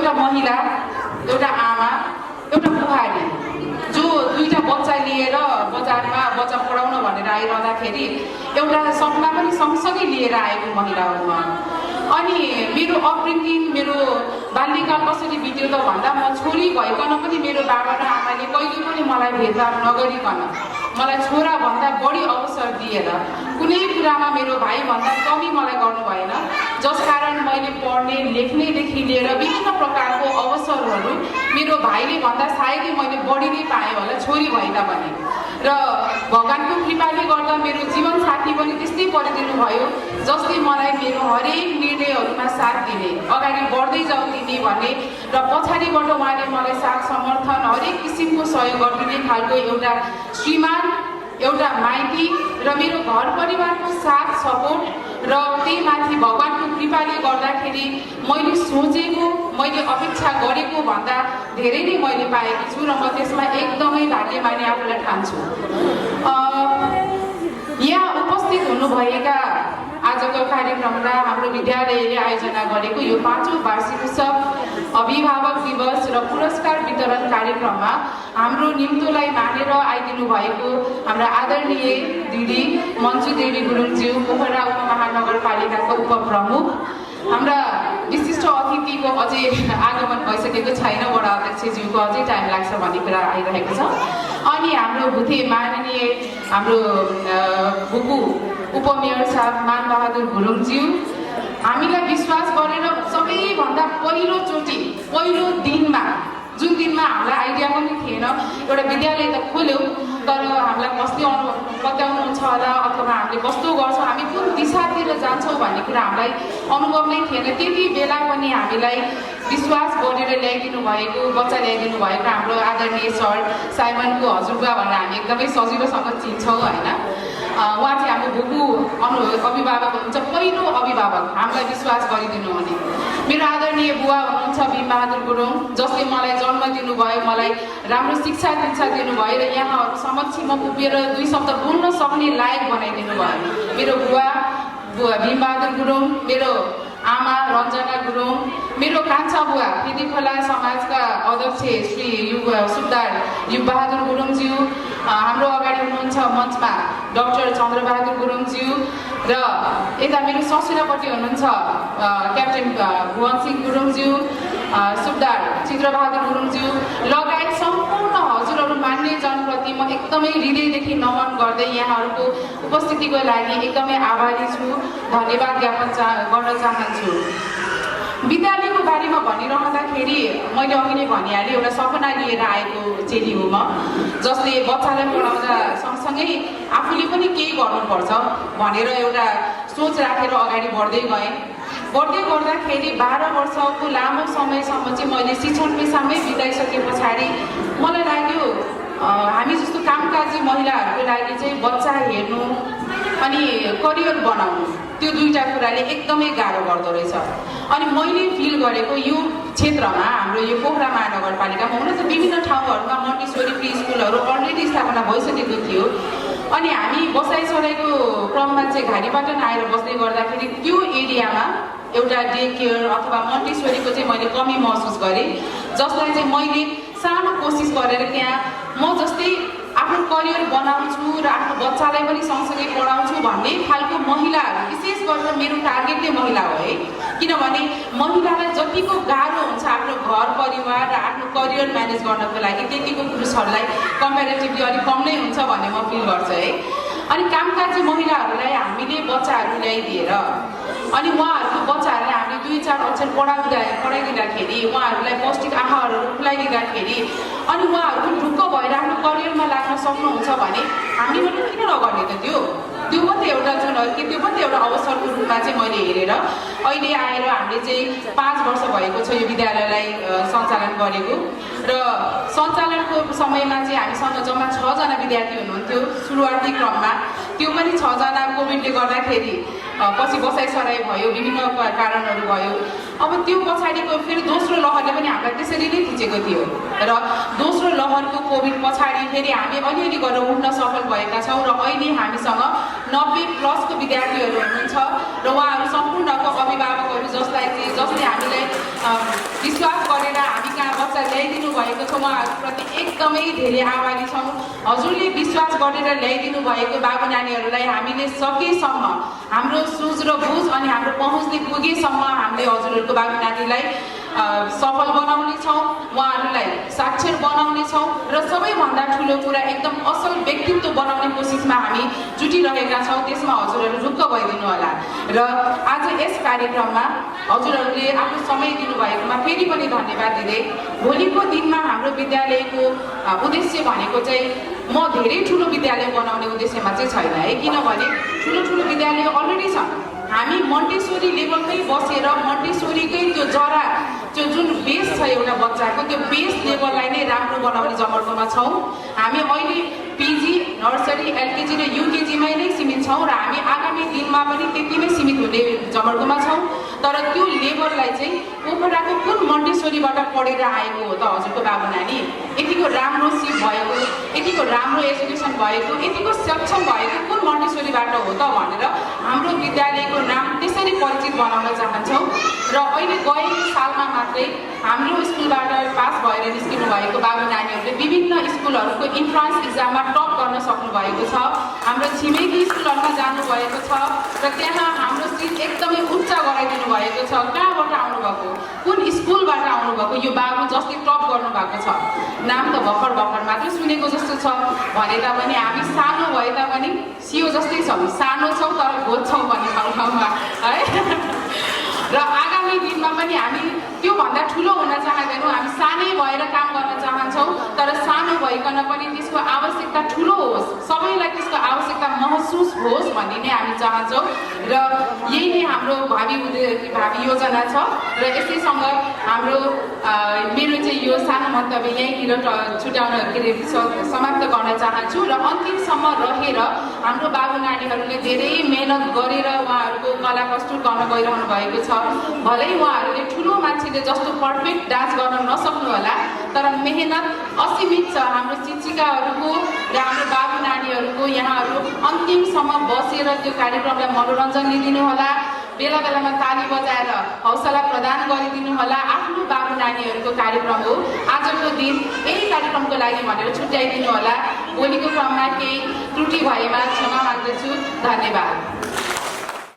एउटा महिला, एउटा आमा, एउटा बुहारी जो दुईटा बच्चा लिएर बजारमा बच्चा पढाउन भनेर आइरहँदाखेरि एउटा सपना पनि सँगसँगै लिएर आएको महिला हो म। अनि मेरो अपब्रिङिङ, मेरो बाल्यकाल कसरी बित्यो त भन्दा म छोरी भइकन पनि मेरो बाबा र आमाले कहिले पनि मलाई भेदभाव नगरिकन मलाई छोरा भन्दा बढी अवसर दिएर कुनै कुरामा मेरो भाइभन्दा कमी मलाई गर्नु भएन, जसकारण मैले पढ्ने लेख्नेदेखि लिएर विभिन्न प्रकारको अवसरहरू मेरो भाइले भन्दा सायदै मैले बढी नै पाएँ होला छोरी भए तापनि। र भगवानको कृपाले गर्दा मेरो जीवनसाथी पनि त्यस्तै परिदिनु भयो जसले मलाई मेरो हरेक निर्णयहरूमा साथ दिने, अगाडि बढ्दै जाऊ दिने भन्ने र पछाडिबाट उहाँले मलाई साथ समर्थन हरेक किसिमको सहयोग गरिदिने खालको एउटा श्रीमान, एउटा माइती र मेरो घर परिवारको साथ सपोर्ट र त्यही माथि भगवानको कृपाले गर्दाखेरि मैले सोचेको, मैले अपेक्षा गरेको भन्दा धेरै नै मैले पाएकी छु र म त्यसमा एकदमै भाग्यमानी आफूलाई ठान्छु। यहाँ उपस्थित हुनुभएका आजको कार्यक्रममा हाम्रो विद्यालयले आयोजना गरेको यो 5औं वार्षिक उत्सव अभिभावक दिवस र पुरस्कार वितरण कार्यक्रममा हाम्रो निम्तोलाई मानेर आइदिनु भएको हाम्रा आदरणीय दिदी मन्जु देवी गुरुङज्यू, पोखरा उपमहानगरपालिकाको उपप्रमुख, हाम्रा विशिष्ट अतिथिको अझै आगमन भइसकेको छैन, वडा अध्यक्षज्यूको अझै टाइम लाग्छ भन्ने कुरा आइरहेको छ। अनि हाम्रो भुथे माननीय हाम्रो बुबु उपमेयर साहब मानबहादुर गुरुङज्यू, हामीलाई विश्वास गरेर सबैभन्दा पहिलोचोटि पहिलो दिनमा, जुन दिनमा हामीलाई आइडिया पनि थिएन, एउटा विद्यालय त खोल्यो तर हामीलाई कसले बताउनुहुन्छ होला अथवा हामीले कस्तो गर्छौँ, हामी कुन दिशातिर जान्छौँ भन्ने कुरा हामीलाई अनुभव नै थिएन। त्यति बेला पनि हामीलाई विश्वास गरेर ल्याइदिनु भएको, बच्चा ल्याइदिनु भएको हाम्रो आदरणीय सर साइमनको हजुरबा भनेर हामी एकदमै सजिलोसँग चिन्छौँ होइन। उहाँ चाहिँ हाम्रो बुबु अभिभावक हुनुहुन्छ, पहिलो अभिभावक हामीलाई विश्वास गरिदिनु हुने। मेरो आदरणीय बुवा हुनुहुन्छ भीमबहादुर गुरुङ, जसले मलाई जन्म दिनुभयो, मलाई राम्रो शिक्षा दीक्षा दिनुभयो र यहाँहरू समक्ष म उभिएर 2 शब्द बोल्न सक्ने लायक बनाइदिनु भयो। मेरो बुवा भीमबहादुर गुरुङ, मेरो आमा रञ्जना गुरुङ, मेरो कान्छा बुवा फेदीखोला समाजका अध्यक्ष श्री सुब्दार युगबहादुर गुरुङज्यू, हाम्रो अगाडि हुनुहुन्छ मञ्चमा डाक्टर चन्द्रबहादुर गुरुङज्यू र यता मेरो ससुरापट्टि हुनुहुन्छ क्याप्टेन भुवन सिंह गुरुङज्यू, सुब्दार चित्रबहादुर गुरुङज्यू लगायत सम्पूर्ण हजुरहरू मान्य जनप्रति म एकदमै हृदयदेखि नमन गर्दै यहाँहरूको उपस्थितिको लागि एकदमै आभारी छु, धन्यवाद ज्ञापन गर्न चाहन्छु। विद्यालयको बारेमा भनिरहँदाखेरि मैले अघि नै भनिहालेँ, एउटा सपना लिएर आएको चेली हो म, जसले बच्चालाई पढाउँदा सँगसँगै आफूले पनि केही गर्नुपर्छ भनेर एउटा सोच राखेर अगाडि बढ्दै गएँ। बढ्दै गर्दाखेरि 12 वर्षको लामो समयसम्म चाहिँ मैले शिक्षण पेसामै बिताइसके पछाडि मलाई लाग्यो हामी जस्तो कामकाजी महिलाहरूको लागि चाहिँ बच्चा हेर्नु अनि करियर बनाउनु, त्यो दुईटा कुराले एकदमै गाह्रो गर्दो रहेछ। अनि मैले फिल गरेको यो क्षेत्रमा, हाम्रो यो पोखरा महानगरपालिकामा हुन त विभिन्न ठाउँहरूमा मन्टेसोरी प्री स्कुलहरू अलरेडी स्थापना भइसकेको थियो। अनि हामी बसाइसकेको क्रममा चाहिँ घारीबाट आएर बस्दै गर्दाखेरि त्यो एरियामा एउटा डे केयर अथवा मन्टेसोरीको चाहिँ मैले कमी महसुस गरेँ, जसलाई चाहिँ मैले सानो कोसिस गरेर त्यहाँ म जस्तै आफ्नो करियर बनाउँछु र आफ्नो बच्चालाई पनि सँगसँगै पढाउँछु भन्ने खालको महिलाहरू, विशेष गरेर मेरो टार्गेट नै महिला हो है, किनभने महिलालाई जतिको गाह्रो हुन्छ आफ्नो घर परिवार र आफ्नो करियर म्यानेज गर्नको लागि त्यतिको पुरुषहरूलाई कम्पेरिटिभली अलिक कम नै हुन्छ भन्ने म फिल गर्छु है। अनि कामकाजी महिलाहरूलाई हामीले बच्चाहरू ल्याइदिएर अनि उहाँहरूको बच्चाहरूलाई हामीले 2-4 अक्षर पढाइदिँदाखेरि उहाँहरूलाई पौष्टिक आहारहरू खुवाइदिँदाखेरि अनि उहाँहरू ढुक्क भएर आफ्नो करियरमा लाग्न सक्नुहुन्छ भने हामीले पनि किन नगर्ने त त्यो मात्रै एउटा जुन कि त्यो मात्रै एउटा अवसरको रूपमा चाहिँ मैले हेरेर अहिले आएर हामीले चाहिँ 5 वर्ष भएको छ यो विद्यालयलाई सञ्चालन गरेको र सञ्चालनको समयमा चाहिँ हामीसँग जम्मा 6 जना विद्यार्थी हुनुहुन्थ्यो सुरुवाती क्रममा, त्यो पनि 6 जना कोभिडले गर्दाखेरि पछि बसाइसराई भयो, विभिन्न कारणहरू भयो। अब त्यो पछाडिको फेरि दोस्रो लहरले पनि हामीलाई त्यसरी नै थिचेको थियो र दोस्रो लहरको कोभिड पछाडि फेरि हामी अलिअलि गरेर उठ्न सफल भएका छौँ र अहिले हामीसँग 90+ को विद्यार्थीहरू हुनुहुन्छ र उहाँहरू सम्पूर्णको अभिभावकहरू जसले हामीलाई विश्वास भएको छ उहाँहरूप्रति एकदमै धेरै आभारी छौँ। हजुरले विश्वास गरेर ल्याइदिनु भएको बाबु नानीहरूलाई हामीले सकेसम्म हाम्रो सोच र बुझ अनि हाम्रो पहुँचले पुगेसम्म हामीले हजुरहरूको बाबु नानीलाई सफल बनाउने छौँ, उहाँहरूलाई साक्षर बनाउने छौँ र सबैभन्दा ठुलो कुरा एकदम असल व्यक्तित्व बनाउने कोसिसमा हामी जुटिरहेका छौँ। त्यसमा हजुरहरू ढुक्क भइदिनु होला। र आज यस कार्यक्रममा हजुरहरूले आफ्नो समय दिनुभएकोमा फेरि पनि धन्यवाद दिँदै भोलिको दिनमा हाम्रो विद्यालयको उद्देश्य भनेको चाहिँ म धेरै ठुलो विद्यालय बनाउने उद्देश्यमा चाहिँ छैन है, किनभने ठुलो ठुलो विद्यालय अलरेडी छ। हामी मन्टेसोरी लेभलमै बसेर मन्टेसोरीकै त्यो जरा त्यो जुन बेस छ एउटा बच्चाको त्यो बेस लेभललाई नै राम्रो बनाउने जमर्कोमा छौँ। हामी अहिले पिजी, नर्सरी, एलकेजी र युकेजीमै नै सीमित छौँ र हामी आगामी दिनमा पनि त्यतिमै सीमित हुने जमर्कोमा छौँ। तर त्यो लेभललाई चाहिँ पोखराको कुन मन्टेसोरीबाट पढेर आएको हो त हजुरको बाबु नानी, यतिको राम्रो सिप भएको, यतिको राम्रो एजुकेसन भएको, यतिको सक्षम भएको कुन मन्टेसोरीबाट हो त भनेर हाम्रो विद्यालयको नाम त्यसरी परिचित बनाउन चाहन्छौँ। र अहिले गएको सालमा मात्रै हाम्रो स्कुलबाट पास भएर निस्किनु भएको बाबु नानीहरूले विभिन्न स्कुलहरूको इन्ट्रान्स इक्जाममा टप गर्न सक्नुभएको छ। हाम्रो छिमेकी स्कुलहरूमा जानुभएको छ र त्यहाँ हाम्रो सिट एकदमै उच्च गराइदिनु भएको छ। कहाँबाट आउनुभएको, कुन स्कुलबाट आउनुभएको यो बाबु जसले टप गर्नुभएको छ, नाम त भर्खर भर्खर मात्र सुनेको जस्तो छ भने तापनि हामी सानो भए तापनि सियो जस्तै छौँ, सानो छौँ तर घोज्छौँ भन्ने ठाउँमा है। र आगामी दिनमा पनि हामी त्योभन्दा ठुलो हुन चाहँदैनौँ, हामी सानै भएर काम गर्न चाहन्छौँ तर सानो भइकन पनि त्यसको आवश्यकता ठुलो होस्, सबैलाई त्यसको आवश्यकता महसुस होस् भन्ने नै हामी चाहन्छौँ। र यही नै हाम्रो भावी योजना छ। र यसैसँग हाम्रो मेरो चाहिँ यो सानो मन्तव्य यहीँनिर छुट्याउन समाप्त गर्न चाहन्छु। र अन्तिमसम्म रहेर हाम्रो बाबु नानीहरूले धेरै मेहनत गरेर उहाँहरूको कला प्रस्तुत गर्न गइरहनु भएको छ। भलै उहाँहरूले ठुलो मान्छेले जस्तो पर्फेक्ट डान्स गर्न नसक्नु होला तर मेहनत असीमित छ हाम्रो शिक्षिकाहरूको र हाम्रो बाबु नानीहरूको। यहाँहरू अन्तिमसम्म बसेर त्यो कार्यक्रमलाई मनोरञ्जन लिदिनु होला, बेला बेलामा ताली बजाएर हौसला प्रदान गरिदिनु होला। आफ्नो बाबु नानीहरूको कार्यक्रम हो, आजको दिन यही कार्यक्रमको लागि भनेर छुट्याइदिनु होला। भोलिको क्रममा केही त्रुटि भएमा क्षमा माग्दछु। धन्यवाद।